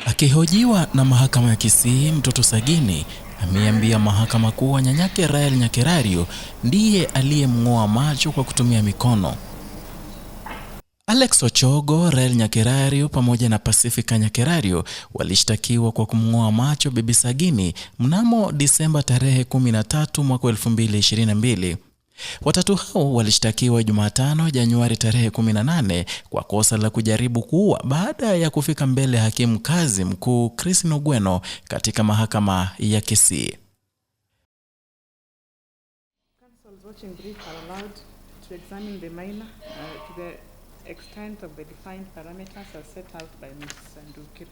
Akihojiwa na mahakama ya Kisii, mtoto Sagini ameambia mahakama kuwa nyanyake Rael Nyakerario ndiye aliyemng'oa macho kwa kutumia mikono. Alex Ochogo, Rael Nyakerario pamoja na Pacifica Nyakerario walishtakiwa kwa kumng'oa macho Bibi Sagini mnamo Disemba tarehe 13 mwaka 2022. Watatu hao walishtakiwa Jumatano Januari tarehe 18 kwa kosa la kujaribu kuua baada ya kufika mbele ya hakimu kazi mkuu Chris Nogweno katika mahakama ya Kisii. Counsel's watching brief are allowed to examine the minor to the extent of the defined parameters as set out by Ms. Ndukiri.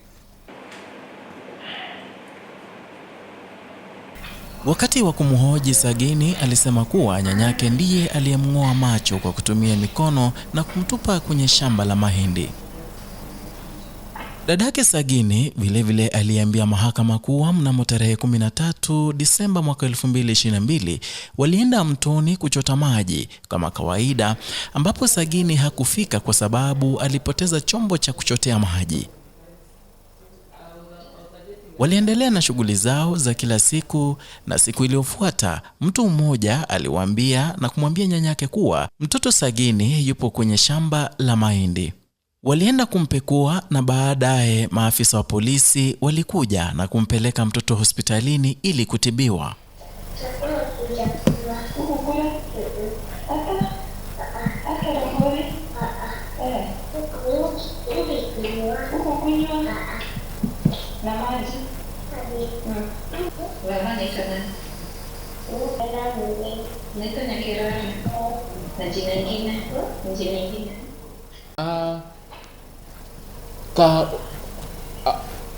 Wakati wa kumhoji Sagini alisema kuwa nyanyake ndiye aliyemng'oa macho kwa kutumia mikono na kumtupa kwenye shamba la mahindi. Dadake Sagini vilevile aliambia mahakama kuwa mnamo tarehe 13 Disemba mwaka 2022 walienda mtoni kuchota maji kama kawaida, ambapo Sagini hakufika kwa sababu alipoteza chombo cha kuchotea maji. Waliendelea na shughuli zao za kila siku, na siku iliyofuata mtu mmoja aliwaambia na kumwambia nyanyake kuwa mtoto Sagini yupo kwenye shamba la mahindi. Walienda kumpekua na baadaye maafisa wa polisi walikuja na kumpeleka mtoto hospitalini ili kutibiwa.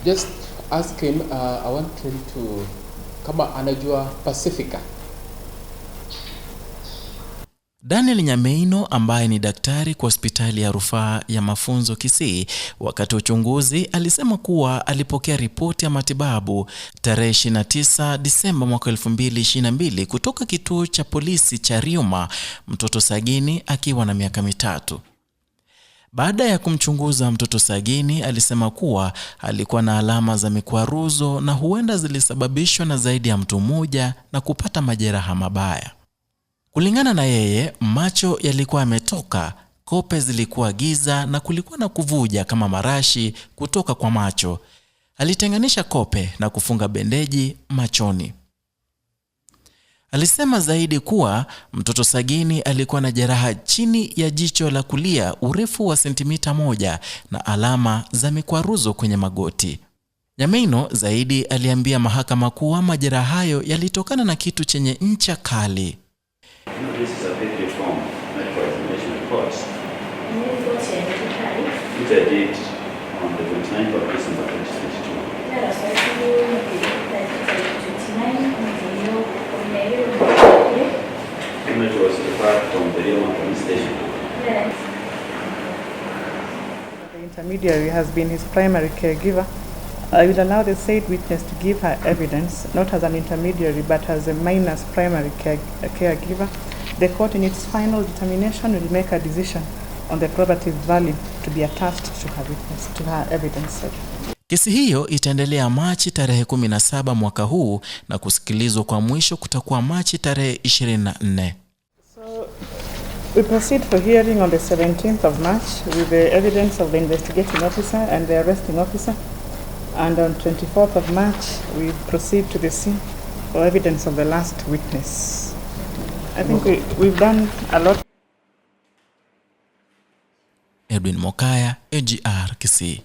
Just ask him, I want him to kama anajua Pacifica. Daniel Nyameino ambaye ni daktari kwa hospitali ya rufaa ya mafunzo Kisii, wakati wa uchunguzi alisema kuwa alipokea ripoti ya matibabu tarehe 29 Disemba mwaka 2022 kutoka kituo cha polisi cha Rioma, mtoto Sagini akiwa na miaka 3. Baada ya kumchunguza mtoto Sagini alisema kuwa alikuwa na alama za mikwaruzo na huenda zilisababishwa na zaidi ya mtu mmoja na kupata majeraha mabaya. Kulingana na yeye, macho yalikuwa yametoka, kope zilikuwa giza na kulikuwa na kuvuja kama marashi kutoka kwa macho. Alitenganisha kope na kufunga bendeji machoni. Alisema zaidi kuwa mtoto Sagini alikuwa na jeraha chini ya jicho la kulia urefu wa sentimita 1 na alama za mikwaruzo kwenye magoti. Nyameino zaidi aliambia mahakama kuwa majeraha hayo yalitokana na kitu chenye ncha kali. This is a P3 form, medical examination report, which I did on the 29th of December 2022. Image was referred from the Rioma police station. The intermediary has been his primary caregiver. I will allow the said witness to give her evidence, not as an intermediary, but as a minor's primary caregiver. The court, in its final determination, will make a decision on the probative value to be attached to her witness, to her evidence. Kesi hiyo itaendelea Machi tarehe 17 mwaka huu na kusikilizwa kwa mwisho kutakuwa Machi tarehe 24. So we proceed for hearing on the 17th of March with the evidence of the investigating officer and the arresting officer. And on 24th of March, we proceed to the scene for evidence of the last witness. I think we've done a lot. Edwin Mokaya, AGR Kisii.